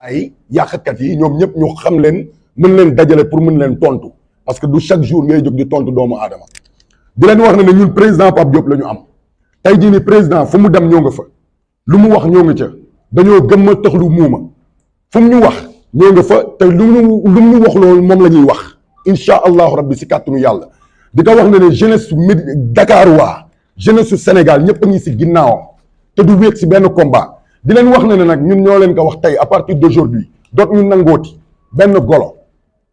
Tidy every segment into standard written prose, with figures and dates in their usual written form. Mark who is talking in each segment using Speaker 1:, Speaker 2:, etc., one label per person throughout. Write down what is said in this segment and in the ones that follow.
Speaker 1: ay yàqkat yi ñoom ñëpp ñu xam leen mën leen dajale pour mën leen tontu parce que du chaque jour ngay jóg di tontu doomu aadama di leen wax ne ne ñun président Pape Diop la ñu am tey jii ni président fu mu dem ñoo nga fa lu mu wax ñoo nga ca dañoo gëm a tax lu muuma fu mu ñu wax ñoo nga fa te lu mu ñu wax loolu moom la ñuy wax incha allahu rabbi si kàttanu yàlla di ko wax ne ne jeunesse su Dakar waa jeunesse su Sénégal ñëpp a ngi si ginnaawam te du wéet si benn combat. di leen wax ne ne nag ñun ñoo leen ko wax tey à partir d'aujourd'hui doot ñu nangooti benn golo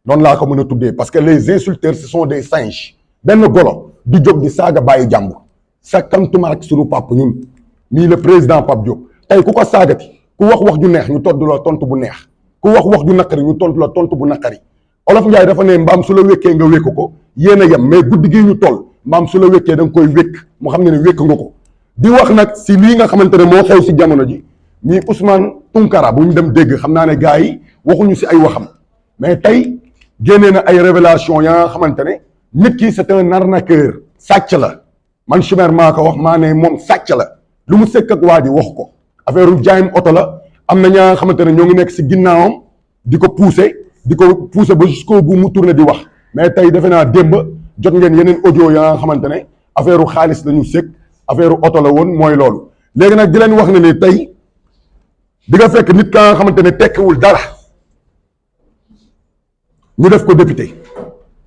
Speaker 1: noonu laa ko mën a tuddee parce que les insulteurs ce sont des singes benn golo di jóg di saaga bàyyi jàmbur sakkantuma rek sunu papa ñun mii le président Pape Diop tey ku ko saagati ku wax ju neex ñu tontu la tontu bu neex ku wax ju naqari ñu tontu la tontu bu naqari Olof Njaay dafa ne mbaam su la wékkee nga wékk ko yéen a yem mais guddi gi ñu toll mbaam su la wékkee da nga koy wékk mu xam ne ne wékk nga ko di wax nag si lii nga xamante ne moo xew si jamono ji ñii Ousmane Tounkara bu ñu dem dégg xam naa ne gars yi waxuñu si ay waxam mais tey génnee na ay révélation ya nga xamante ne nit ki c'est un arnaqueur sàcc la man Chimère maa ko wax maa ne moom sàcc la lu mu sëkk ak waa ji wax ko affaire u jaayim oto la am na ñaa nga xamante ne ñoo ngi nekk si ginnaawam di ko pousser ba jusqu'au bout mu tourné di wax mais tey defe naa démb jot ngeen yeneen audio ya nga xamante ne affaire u xaalis la ñu sëkk affaire u oto la woon mooy loolu léegi nag di leen wax ne ne tey di nga fekk nit ka nga xamante ne tekkiwul dara ñu def ko député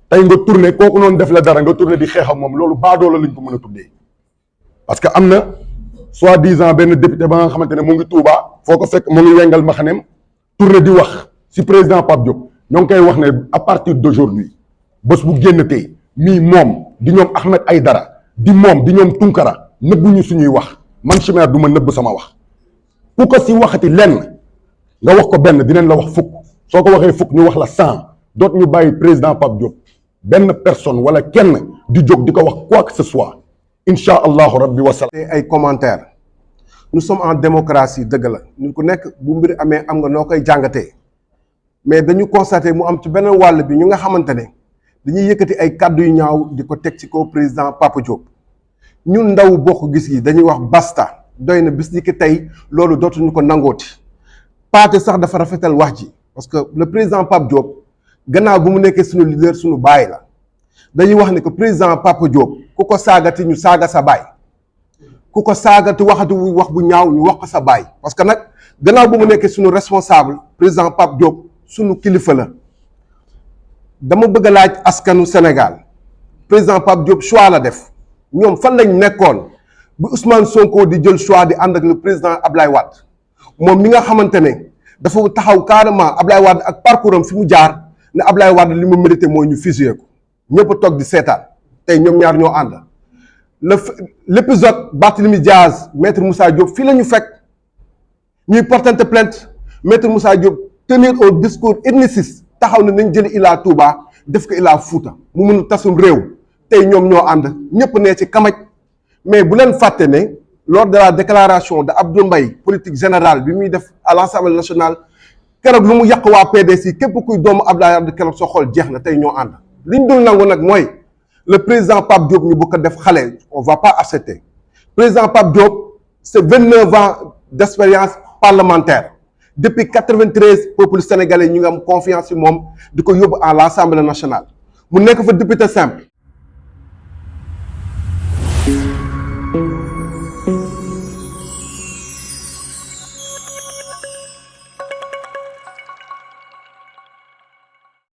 Speaker 1: tey nga tourné kooku noonu def la dara nga tourné di xeexam moom loolu baadoo la lañ ko mën a tuddee parce que am na soi-disant benn député ba nga xamante ne mu ngi Touba foo ko fekk mu ngi wengal maxaneem tourné di wax si président Pape Diop ñoo ngi koy wax ne à partir d'aujourd'hui bés bu génn tey mii moom di ñoom Ahmed Aïdara di moom di ñoom Tounkara nëbbuñu suñuy wax man Chimère du ma nëbb sama wax ku ko si waxati lenn nga wax ko benn dinañ la wax fukk soo ko waxee fukk ñu wax la 100 doot ñu bàyyi président Pape Diop benn personne wala kenn di jóg di ko wax quoi que ce soit incha allahu rabbi wasalaam.
Speaker 2: ay commentaires nous sommes en démocratie dëgg la ñu ku nekk bu mbir amee am nga noo koy jàngatee mais dañu constaté mu am ci beneen wàll bi ñu nga xamante ne dañuy yëkkati ay kàddu yu ñaaw di ko teg ci kaw président Pape Diop ñun ndaw bokk gis yi dañuy wax basta. doy na bis ni ki tey loolu dootuñu ko nangooti Paate sax dafa rafetal wax ji parce que le président Pape Diop gannaaw bu mu nekkee suñu leader suñu baay la dañuy wax ne que président Pape Diop ku ko saagati ñu saaga sa baay ku ko saagati waxati wax bu ñaaw ñu wax ko sa baay parce que nag gannaaw bu mu nekkee suñu responsable président Pape Diop suñu kilifa la dama bëgg a laaj askanu Sénégal président Pape Diop choix la def ñoom fan lañ nekkoon bi Ousmane Sonko di jël choix di ànd ak le président Ablaye Wade moom mi nga xamante ne dafa taxaw carrément Ablaye Wade ak parcours am fi mu jaar ne Ablaye Wade li mu mérité mooy ñu fusillé ko ñëpp a toog di seetaan tey ñoom ñaar ñoo ànd l'épisode Barthélémy Diaz maître Moussa Diop fii la ñu fekk ñuy portante plainte maître Moussa Diop tenir un discours ethniciste taxaw ne nañ jëli Ila Touba def ko Ila Fouta mu mun tasum réew tey ñoom ñoo ànd ñëpp ne ci kamaj mais bu leen fàtte ne lors de la déclaration de Abdou Mbaye politique générale bi muy def à l'Assemblée nationale keroog lu mu yàq waa PDS yi képp kuy doomu Abdoulaye Wade keroog soo xool jeex na tey ñoo ànd liñ dul nangu nag mooy le président Pape Diop ñu bëgg ko def xale on va pas accepter président Pape Diop c'est 29 ans d'expérience parlementaire depuis 93 peuple sénégalais ñu ngi am confiance ci moom di ko yóbbu à l'Assemblée nationale mu nekk fa député simple